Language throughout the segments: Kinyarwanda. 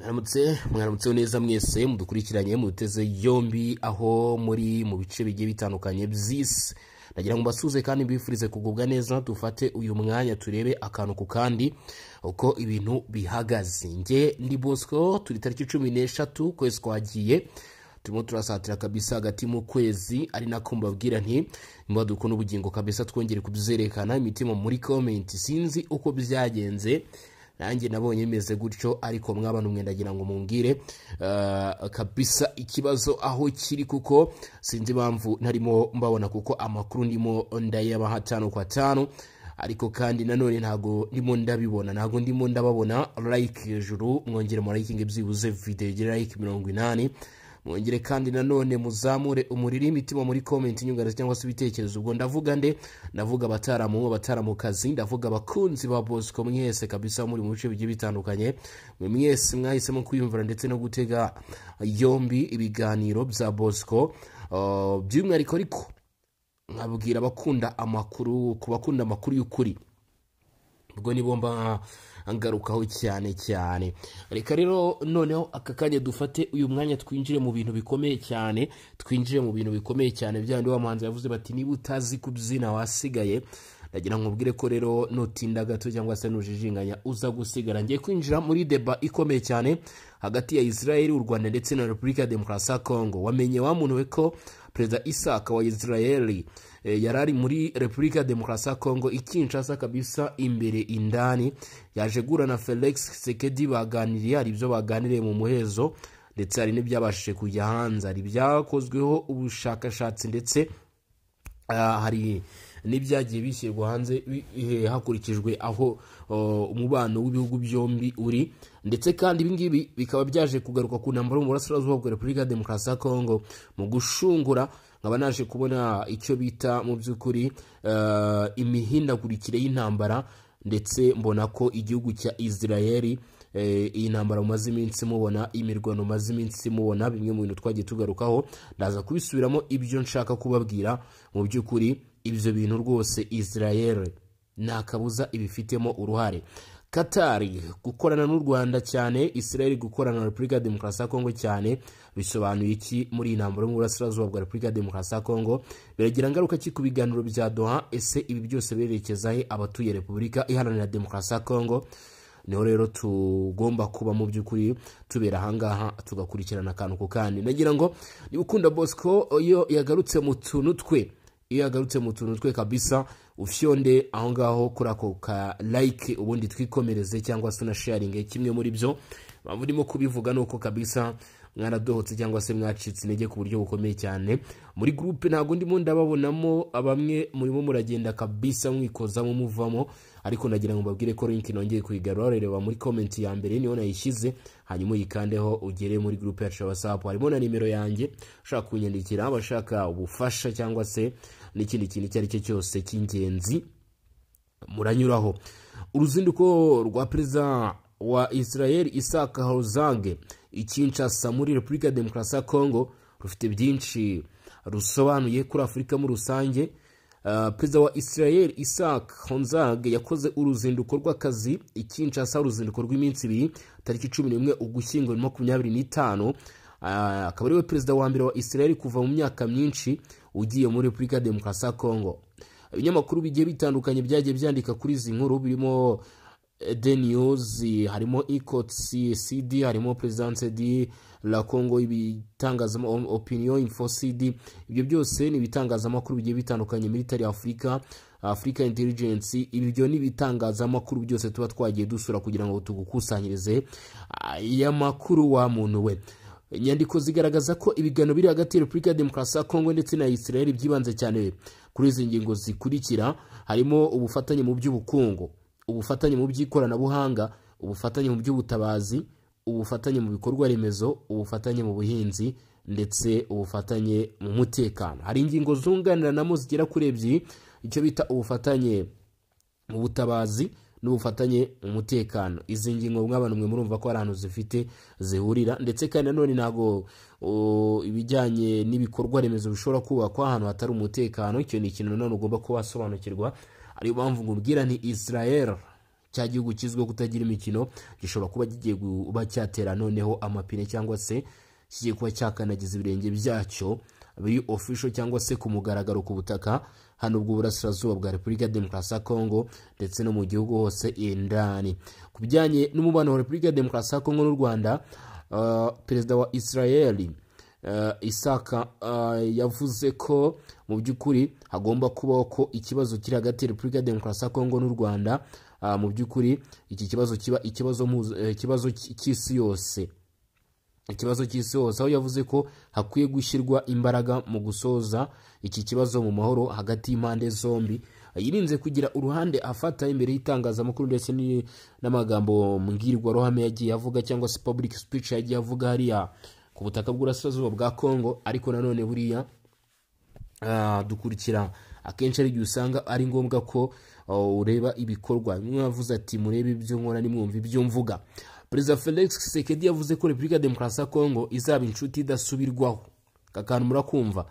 Mwaramutse, mwaramutseho neza mwese mudukurikiranye, muduteze yombi aho muri mu bice bigiye bitandukanye by'isi. Ndagira ngo mbasuhuze kandi mbifurize kugubwa neza. Dufate uyu mwanya turebe akantu ku kandi uko ibintu bihagaze. Nge ndi Bosco, turi tariki 13 ukwezi kwagiye, turimo turasatira kabisa hagati mu kwezi, ari nako mbabwira nti imbaduko n'ubugingo kabisa twongere kubyerekana imitima muri comment. Sinzi uko byagenze, nanjye nabonye bimeze gutyo, ariko mwabana umwe ndagira ngo mumbwire kabisa ikibazo aho kiri, kuko sinzi impamvu ntarimo mbabona, kuko amakuru ndimo ndayabaha tano kwa tano, ariko kandi nanone ntago ndimo ndabibona, ntago ndimo ndababona. Like hejuru, mwongere mu liking byibuze video igere like 80, mwongere kandi nanone muzamure umuriri imitima muri comment, inyunganizi cyangwa se ibitekerezo. Ubwo ndavuga nde? Ndavuga abataramu, abataramukazi, ndavuga abakunzi ba Bosco mwese kabisa muri mu bice bigiye bitandukanye, mwe mwese mwahisemo kwiyumvira ndetse no gutega yombi ibiganiro bya Bosco. By'umwihariko ariko nkabwira abakunda amakuru, ku bakunda amakuru y'ukuri, ubwo nibo mba ngarukaho cyane cyane. Reka rero noneho aka kanya dufate uyu mwanya twinjire mu bintu bikomeye cyane, twinjire mu bintu bikomeye cyane bya wa muhanzi yavuze bati niba utazi kubyina wasigaye. Ndagira ngo nkubwire ko rero nutinda gato cyangwa se nujijinganya uza gusigara. Ngiye kwinjira muri débat ikomeye cyane hagati ya Israel, u Rwanda ndetse na Repubulika ya Demokarasi ya Congo. Wamenye wa muntu we ko Perezida Isaac wa Israel yari ari muri Repubulika ya Demokarasi ya Congo i Kinshasa kabisa, imbere indani, yaje guhura na Felix Tshisekedi, baganiriye, hari ibyo baganiriye mu muhezo ndetse hari n'ibyabashije kujya hanze, hari ibyakozweho ubushakashatsi ndetse hari n'ibyagiye bishyirwa hanze hakurikijwe aho umubano w'ibihugu byombi uri. Ndetse kandi ibi ngibi bikaba byaje kugaruka ku ntambara yo mu burasirazuba bwa Repubulika ya Demokarasi ya Kongo. Mu gushungura nkaba naje kubona icyo bita mu by'ukuri imihindagurikire y'intambara, ndetse mbona ko igihugu cya Israel, iyi ntambara mumaze iminsi mubona, imirwano mumaze iminsi mubona, bimwe mu bintu twagiye tugarukaho, ndaza kubisubiramo. Ibyo nshaka kubabwira mu by'ukuri, ibyo bintu rwose Israel nta kabuza ibifitemo uruhare. Qatar gukorana n'u Rwanda cyane, Israel gukorana na Repubulika ya Demokarasi ya Kongo cyane, bisobanuye iki muri iyi ntambara yo mu burasirazuba bwa Repubulika ya Demokarasi ya Kongo? Biragira ngaruka ki ku biganiro bya Doha? Ese ibi byose berekeza he abatuye Repubulika Iharanira Demokarasi ya Kongo? Niho rero tugomba kuba mu by'ukuri tubera ahangaha tugakurikirana akantu ku kandi. Nagira ngo niba ukunda Bosco iyo yagarutse mu tuntu twe, iyo yagarutse mu tuntu twe kabisa, ufyonde aho ngaho kuri ako ka like, ubundi twikomereze, cyangwa se unasharinge kimwe muri byo. Mpamvu ndimo kubivuga ni uko kabisa mwaradohotse cyangwa se mwacitse intege ku buryo bukomeye cyane. Muri groupe ntabwo ndimo ndababonamo, bamwe murimo muragenda kabisa mwikozamo muvamo, ariko nagira ngo mbabwire ko link nongeye kuyigarura. Reba muri comment ya mbere niho nayishyize, hanyuma uyikandeho ugere muri groupe yacu ya WhatsApp. Harimo na nimero yanjye, ushaka kunyandikira, abashaka ubufasha cyangwa se n'ikindi kintu icyo ari cyo cyose cy'ingenzi muranyuraho. Uruzinduko rwa Perezida wa Israel Isaac Herzog i Kinshasa muri Repubulika ya Demokarasi ya Congo rufite byinshi rusobanuye kuri Afurika muri rusange. Perezida wa Israel Isaac Herzog yakoze uruzinduko rw'akazi i Kinshasa, uruzinduko rw'iminsi 2, tariki 11 Ugushyingo 2025. Akaba ariwe perezida wa mbere wa Israel kuva mu myaka myinshi ugiye muri Repubulika ya Demokarasi ya Congo. Ibinyamakuru bigiye bitandukanye byagiye byandika kuri izi nkuru birimo The News, harimo Ecot CD, harimo Presidence de la Congo, ibitangazamakuru Opinion Info CD. Ibyo byose ni ibitangazamakuru bigiye bitandukanye, Military Africa, Africa Intelligence. Ibyo ni ibitangazamakuru byose tuba twagiye dusura kugira ngo tugukusanyirize aya makuru wa muntu we. Inyandiko zigaragaza ko ibiganiro biri hagati ya Repubulika ya Demokarasi ya Kongo ndetse na Israel byibanze cyane kuri izi ngingo zikurikira, harimo ubufatanye mu by'ubukungu, ubufatanye mu by'ikoranabuhanga, ubufatanye mu by'ubutabazi, ubufatanye mu bikorwa remezo, ubufatanye mu buhinzi ndetse ubufatanye mu mutekano. Hari ingingo zunganiranamo zigera kuri ebyiri, icyo bita ubufatanye mu butabazi n'ubufatanye mu mutekano. Izi ngingo mw'abantu mwe murumva ko hari ahantu zifite zihurira, ndetse kandi nanone ntabwo ibijyanye n'ibikorwa remezo bishobora kubakwa ahantu hatari umutekano. Icyo ni ikintu nanone ugomba kuba wasobanukirwa, ariyo mpamvu nkubwira nti Israel Cya gihugu kizwiho kutagira imikino gishobora kuba kigiye kuba cyatera noneho amapine, cyangwa se kigiye kuba cyakanagiza ibirenge byacyo biri official cyangwa se ku mugaragaro ku butaka hano bw'uburasirazuba bwa Repubulika ya Demokarasi ya Kongo ndetse no mu gihugu hose indani. Ku bijyanye n'umubano wa Repubulika ya Demokarasi ya Kongo n'u Rwanda, Perezida wa Israel Isaka yavuze ko mu by'ukuri hagomba kubaho ko ikibazo kiri hagati ya Repubulika ya Demokarasi ya Kongo n'u Rwanda, mu by'ukuri iki kibazo kiba ikibazo cy'isi yose, ikibazo cy'isi hose, aho yavuze ko hakwiye gushyirwa imbaraga mu gusoza iki kibazo mu mahoro hagati y'impande zombi. Yirinze kugira uruhande afata imbere y'itangazamakuru ndetse n'amagambo mbwirwaruhame yagiye avuga, cyangwa se public speech yagiye avuga hariya ku butaka bw'uburasirazuba bwa Kongo. Ariko nanone buriya dukurikira akenshi ari igihe usanga ari ngombwa ko ureba ibikorwa. Bimwe yavuze ati: "Murebe ibyo nkora, nimwumva ibyo mvuga." Perezida Felix Tshisekedi yavuze ko Repubulika ya Demokarasi ya Kongo izaba inshuti idasubirwaho, aka kantu murakumva,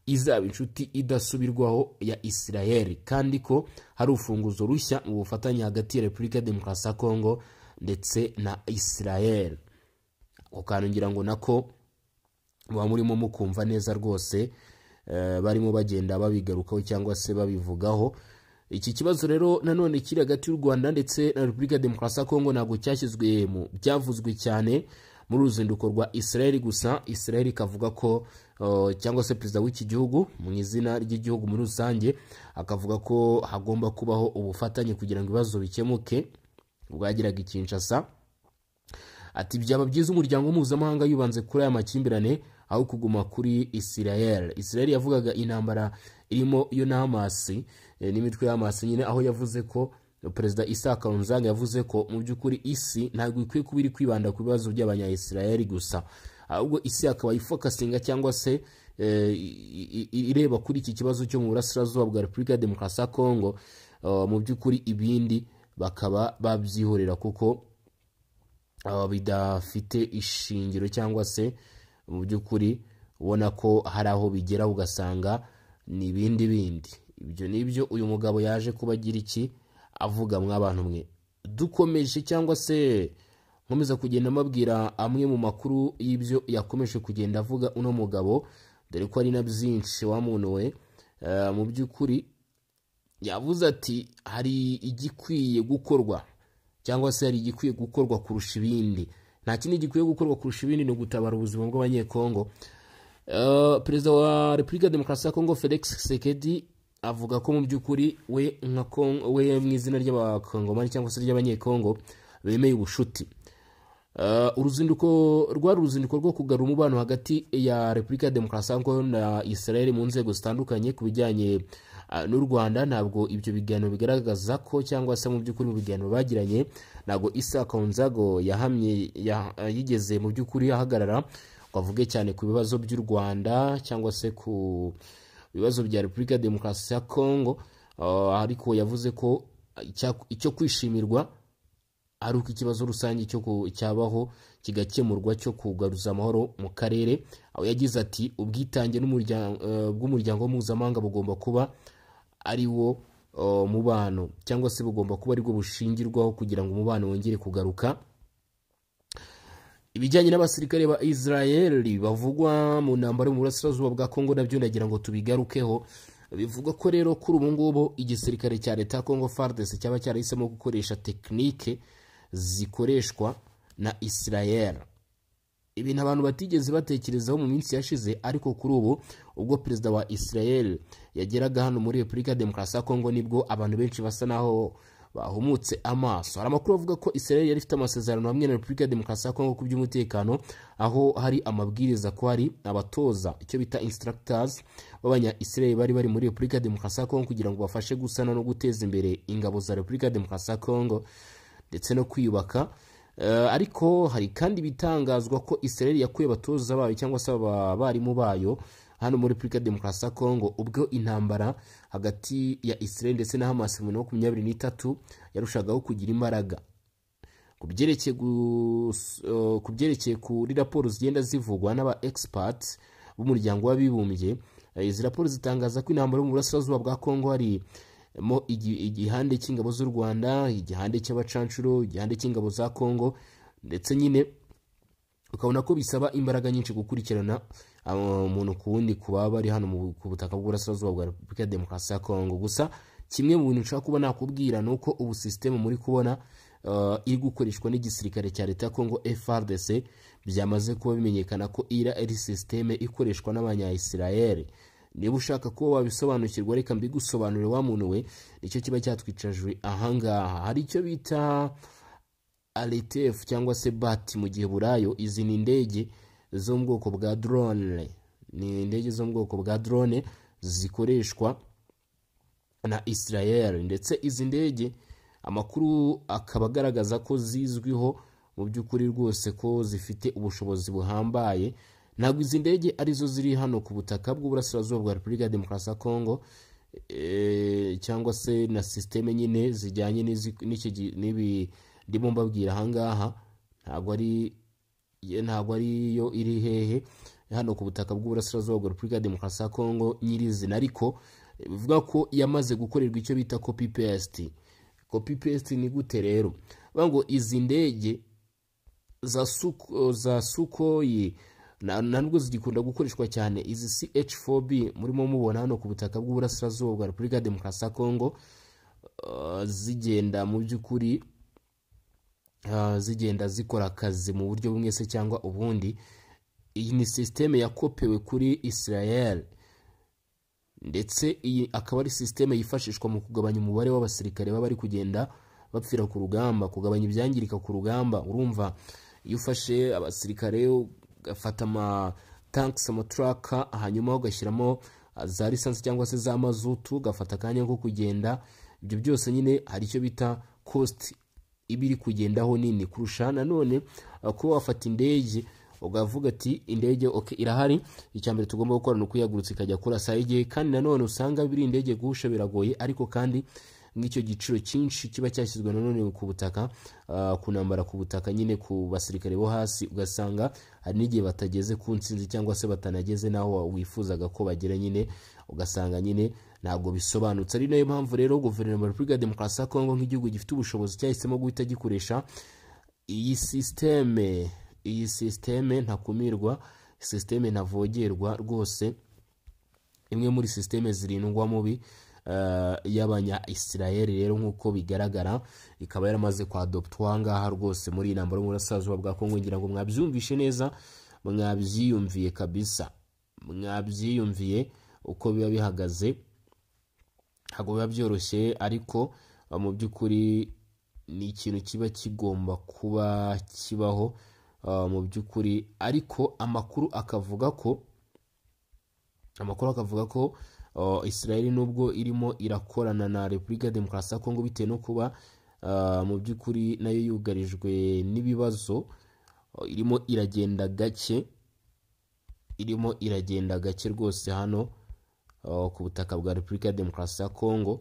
izaba inshuti idasubirwaho ya Israel, kandi ko hari urufunguzo rushya mu bufatanye hagati ya Repubulika ya Demokarasi ya Kongo ndetse na Israel. Ako kantu ngira ngo nako muba murimo mukumva neza rwose, barimo bagenda babigarukaho cyangwa se babivugaho. Iki kibazo rero nanone kiri hagati y'u Rwanda ndetse na Repubulika ya Demokarasi ya Kongo ntabwo cyashyizwe mu byavuzwe cyane muri uruzinduko rwa Israel gusa. Israel ikavuga ko cyangwa se perezida w'iki gihugu mu izina ry'igihugu muri rusange akavuga ko hagomba kubaho ubufatanye kugira ngo ibibazo bikemuke. Bwagiraga i Kinshasa ati: "Byaba byiza umuryango mpuzamahanga yibanze kuri aya makimbirane aho kuguma kuri Israel." Israel yavugaga intambara irimo yo na Hamas, n'imitwe ya Hamas nyine, aho yavuze ko Perezida Isaac Herzog yavuze ko mu by'ukuri isi ntabwo ikwiye kuba iri kwibanda ku bibazo by'abanya Israel gusa, ahubwo isi akaba ifocusinga cyangwa se ireba kuri iki kibazo cyo mu burasirazuba bwa Repubulika ya Demokarasi ya Kongo, mu by'ukuri ibindi bakaba babyihorera kuko bidafite ishingiro, cyangwa se mu by'ukuri ubona ko hari aho bigera ugasanga ni ibindi bindi. Ibyo nibyo uyu mugabo yaje kuba agira iki avuga. Mw'abantu mwe, dukomeje cyangwa se nkomeza kugenda mbabwira amwe mu makuru y'ibyo yakomeje kugenda avuga uno mugabo, dore ko ari na byinshi wa muntu we. Mu by'ukuri yavuze ati hari igikwiye gukorwa, cyangwa se hari igikwiye gukorwa kurusha ibindi. Nta kindi gikwiye gukorwa kurusha ibindi, ni ugutabara ubuzima bw'Abanyekongo. Perezida wa Repubulika ya Demokarasi ya Kongo Felix Tshisekedi avuga ko mu by'ukuri we nka we mu izina ry'Abakongomani cyangwa se ry'Abanyekongo bemeye ubushuti. Uruzinduko rwari uruzinduko rwo kugarura umubano hagati ya Repubulika ya Demokarasi ya Kongo na Israel mu nzego zitandukanye. Ku bijyanye n'u Rwanda, ntabwo ibyo biganiro bigaragaza ko, cyangwa se mu by'ukuri mu biganiro bagiranye, ntabwo Isaac Herzog yahamye yigeze mu by'ukuri ahagarara ngo avuge cyane ku bibazo by'u Rwanda cyangwa se ku bibazo bya Repubulika ya Demokarasi ya Kongo. Ariko yavuze ko icyo kwishimirwa ari uko ikibazo rusange cyo cyabaho kigakemurwa cyo kugaruza amahoro mu karere, aho yagize ati: "Ubwitange bw'umuryango mpuzamahanga bugomba kuba ari wo mubano, cyangwa se bugomba kuba aribwo bushingirwaho kugira ngo umubano wongere kugaruka." Ibijyanye n'abasirikare ba Israel bavugwa mu ntambara yo mu burasirazuba bwa Kongo nabyo ndagira ngo tubigarukeho. Bivugwa ko rero kuri ubu ngubu igisirikare cya leta ya Kongo FARDC cyaba cyarahisemo gukoresha tekinike zikoreshwa na Israel, ibintu abantu batigeze batekerezaho mu minsi yashize. Ariko kuri ubu, ubwo perezida wa Israel yageraga hano muri Repubulika ya Demokarasi ya Kongo, nibwo abantu benshi basa naho bahumutse amaso. Hari amakuru avuga ko Israel yari ifite amasezerano hamwe na Repubulika ya Demokarasi ya Kongo ku by'umutekano, aho hari amabwiriza ko hari abatoza, icyo bita instructors, b'abanya Israel bari bari muri Repubulika ya Demokarasi ya Kongo kugira ngo bafashe gusana no guteza imbere ingabo za Repubulika ya Demokarasi ya Kongo ndetse no kwiyubaka. Ariko hari kandi bitangazwa ko Israel yakuye abatoza bayo cyangwa se abarimu bayo hano muri Repubulika ya Demokarasi ya Kongo ubwo intambara hagati ya Israel ndetse na Hamas mu 2023 yarushagaho kugira imbaraga. Ku byerekeye kuri raporo zigenda zivugwa n'aba experts b'umuryango w'abibumbye, izi raporo zitangaza ko intambara yo mu burasirazuba bwa Kongo hari mo igihande cy'ingabo z'u Rwanda, igihande cy'abacancuro, igihande cy'ingabo za Kongo, ndetse nyine ukabona ko bisaba imbaraga nyinshi gukurikirana umuntu ku wundi ku baba bari hano ku butaka bw'uburasirazuba bwa Repubulika ya Demokarasi ya Kongo. Gusa kimwe mu bintu nshaka kuba nakubwira ni uko ubu sisitemu muri kubona iri gukoreshwa n'igisirikare cya leta ya Kongo FARDC, byamaze kuba bimenyekana ko ira ari sisiteme ikoreshwa n'abanya-Israel. Niba ushaka kuba wabisobanukirwa, reka mbigusobanurire wa muntu we, nicyo kiba cyatwicajwe ahangaha. Hari icyo bita Aletef cyangwa se BAT mu gihe burayo. Izi ni indege zo mu bwoko bwa drone, ni indege zo mu bwoko bwa drone zikoreshwa na Israel, ndetse izi ndege amakuru akaba agaragaza ko zizwiho mu by'ukuri rwose ko zifite ubushobozi buhambaye. Ntabwo izi ndege arizo ziri hano ku butaka bw'uburasirazuba bwa Repubulika ya Demokarasi ya Kongo, cyangwa se na sisiteme nyine zijyanye n'ibi ndimo mbabwira ahangaha, ntabwo ari yo iri hehe hano ku butaka bw'uburasirazuba bwa Repubulika ya Demokarasi ya Kongo nyirizina, ariko bivuga ko yamaze gukorerwa icyo bita copy paste. Copy paste ni gute rero? Bavuga ngo izi ndege za Sukhoi na nubwo zigikunda gukoreshwa cyane, izi CH4B murimo mubona hano ku butaka bw'uburasirazuba bwa Repubulika ya Demokarasi ya Kongo, zigenda mu by'ukuri zigenda zikora akazi mu buryo bumwe se cyangwa ubundi. Iyi ni sisiteme yakopewe kuri Israel, ndetse iyi akaba ari sisiteme yifashishwa mu kugabanya umubare w'abasirikare baba bari kugenda bapfira ku rugamba, kugabanya ibyangirika ku rugamba. Urumva iyo ufashe abasirikare ugafata ama tanks, amaturaka, hanyuma ugashyiramo za lisansi cyangwa se za mazutu, ugafata akanya ko kugenda, ibyo byose nyine hari icyo bita cost iba iri kugendaho nini kurusha nanone kuba wafata indege ugavuga ati indege okay irahari, icya mbere tugomba gukora ni ukuyagurutsa ikajya kurasa igihe. Kandi nanone usanga biri indege guhusha biragoye, ariko kandi nk'icyo giciro cyinshi kiba cyashyizwe nanone ku butaka, kunambara ku butaka nyine ku basirikare bo hasi, ugasanga hari n'igihe batageze ku ntsinzi cyangwa se batanageze n'aho wifuzaga ko bagera nyine, ugasanga nyine ntabwo bisobanutse. Ari nayo mpamvu rero guverinoma ya Repubulika ya Demokarasi ya Kongo nk'igihugu gifite ubushobozi cyahisemo guhita gikoresha iyi sisiteme, iyi sisiteme ntakumirwa, sisiteme ntavogerwa rwose, imwe muri sisiteme zirindwa mubi y'abanya Israel rero nk'uko bigaragara ikaba yaramaze kwadoptwa ngaha rwose muri iyi ntambara y'uburasirazuba bwa Kongo. Ngira ngo mwabyumvishe neza, mwabyiyumviye kabisa, mwabyiyumviye uko biba bihagaze. Ntabwo biba byoroshye, ariko mu by'ukuri ni ikintu kiba kigomba kuba kibaho mu by'ukuri. Ariko amakuru akavuga ko Israel nubwo irimo irakorana na Repubulika ya Demokarasi ya Kongo bitewe no kuba mu by'ukuri nayo yugarijwe n'ibibazo, irimo iragenda gake, irimo iragenda gake rwose hano ku butaka bwa Repubulika ya Demokarasi ya Kongo.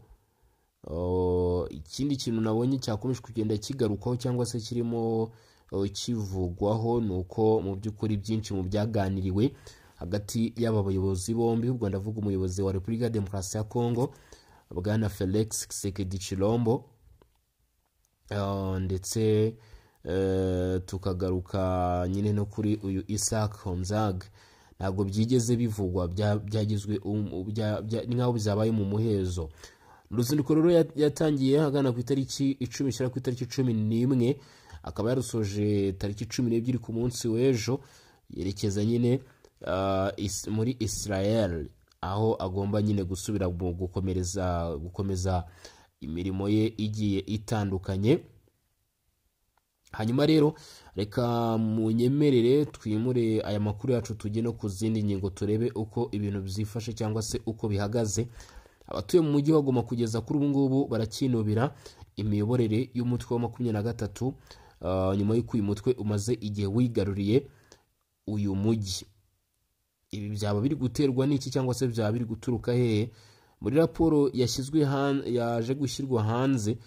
Ikindi kintu nabonye cyakomeje kugenda kigarukwaho cyangwa se kirimo kivugwaho ni uko mu by'ukuri byinshi mu byaganiriwe hagati y'aba bayobozi bombi, ubwo ndavuga umuyobozi wa Repubulika ya Demokarasi ya Kongo Bwana Felix Tshisekedi Tshilombo, ndetse tukagaruka nyine no kuri uyu Isaac Herzog, ntabwo byigeze bivugwa, byagizwe ni nk'aho byabaye mu muhezo. Uruzinduko rero yatangiye ahagana ku itariki 10 ishyira ku itariki 11, akaba yarusoje tariki 12 ku munsi w'ejo, yerekeza nyine muri Israel aho agomba nyine gusubira mu gukomeza imirimo ye igiye itandukanye. Hanyuma rero reka munyemerere twimure aya makuru yacu tujye no ku zindi ngingo, turebe uko ibintu byifashe cyangwa se uko bihagaze. Abatuye mu mujyi wa Goma kugeza kuri ubu ngubu barakinubira imiyoborere y'umutwe wa 23, nyuma y'uko uyu mutwe umaze igihe wigaruriye uyu mujyi. Ibi byaba biri guterwa n'iki cyangwa se byaba biri guturuka hehe? Muri raporo yashyizwe yaje gushyirwa hanze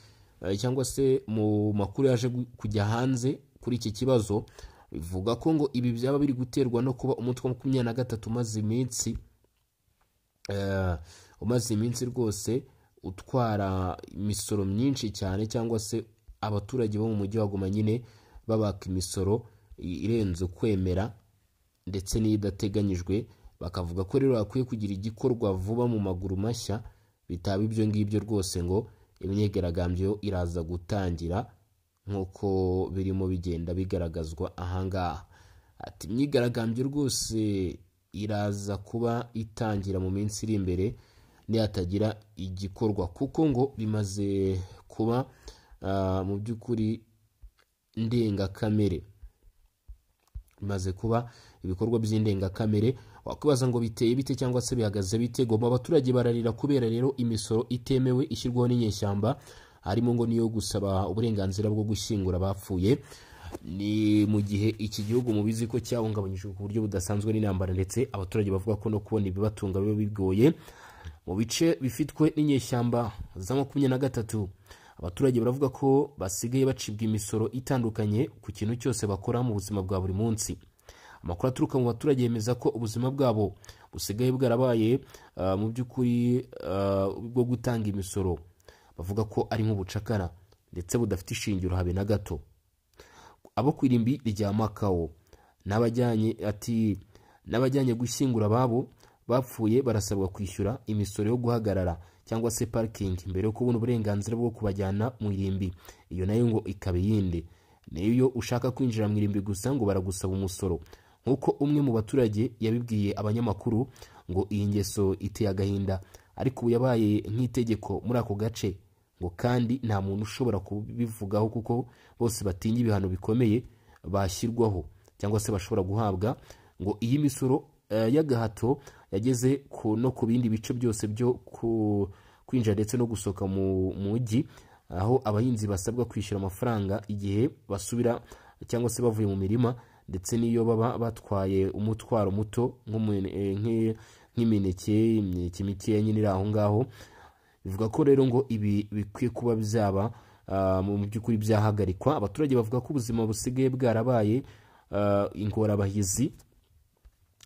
cyangwa se mu makuru yaje kujya hanze kuri iki kibazo, bivuga ko ngo ibi byaba biri guterwa no kuba umutwe wa 23 umaze iminsi rwose utwara imisoro myinshi cyane, cyangwa se abaturage bo mu mujyi wa Goma nyine babaka imisoro irenze ukwemera ndetse n'idateganyijwe. Bakavuga ko rero hakwiye kugira igikorwa vuba mu maguru mashya, bitaba ibyo ngibyo rwose ngo imyigaragambyo iraza gutangira nk'uko birimo bigenda bigaragazwa ahangaha. Ati imyigaragambyo rwose iraza kuba itangira mu minsi iri imbere nihatagira igikorwa, kuko ngo bimaze kuba mu by'ukuri ndengakamere, bimaze kuba ibikorwa by'indengakamere. Wakwibaza ngo biteye bite cyangwa se bihagaze bite? Goma abaturage bararira kubera rero imisoro itemewe ishyirwaho n'inyeshyamba, harimo ngo niyo gusaba uburenganzira bwo gushyingura abapfuye. Ni mu gihe iki gihugu mubizi ko cyahungabanyijwe ku buryo budasanzwe n'intambara, ndetse abaturage bavuga ko no kubona ibibatunga biba bigoye. Mu bice bifitwe n'inyeshyamba za 23, abaturage baravuga ko basigaye bacibwa imisoro itandukanye ku kintu cyose bakora mu buzima bwa buri munsi. Amakuru aturuka mu baturage yemeza ko ubuzima bwabo busigaye bwarabaye mu by'ukuri bwo gutanga imisoro, bavuga ko ari nk'ubucakara ndetse budafite ishingiro habe na gato. Abo ku irimbi rya Makao n'abajyanye gushyingura ababo bapfuye barasabwa kwishyura imisoro yo guhagarara cyangwa se parikingi mbere yo kubona uburenganzira bwo kubajyana mu irimbi. Iyo nayo ngo ikaba iyindi. Niyo ushaka kwinjira mu irimbi gusa ngo baragusaba umusoro, nk'uko umwe mu baturage yabibwiye abanyamakuru. Ngo iyi ngeso iteye agahinda, ariko ubu yabaye nk'itegeko muri ako gace, ngo kandi nta muntu ushobora kubivugaho kuko bose batinya ibihano bikomeye bashyirwaho cyangwa se bashobora guhabwa. Ngo iyi misoro y'agahato yageze no ku bindi bice byose byo kwinjira ndetse no gusohoka mu mujyi, aho abahinzi basabwa kwishyura amafaranga igihe basubira cyangwa se bavuye mu mirima, ndetse n'iyo baba batwaye umutwaro muto nk'imineke, imineke mikeya nyine iri aho ngaho. Bivuga ko rero ngo ibi bikwiye kuba byaba mu by'ukuri byahagarikwa. Abaturage bavuga ko ubuzima busigaye bwarabaye ingorabahizi,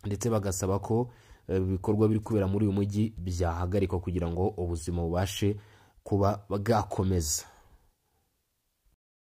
ndetse bagasaba ko ibikorwa biri kubera muri uyu mujyi byahagarikwa kugira ngo ubuzima bubashe kuba bwakomeza.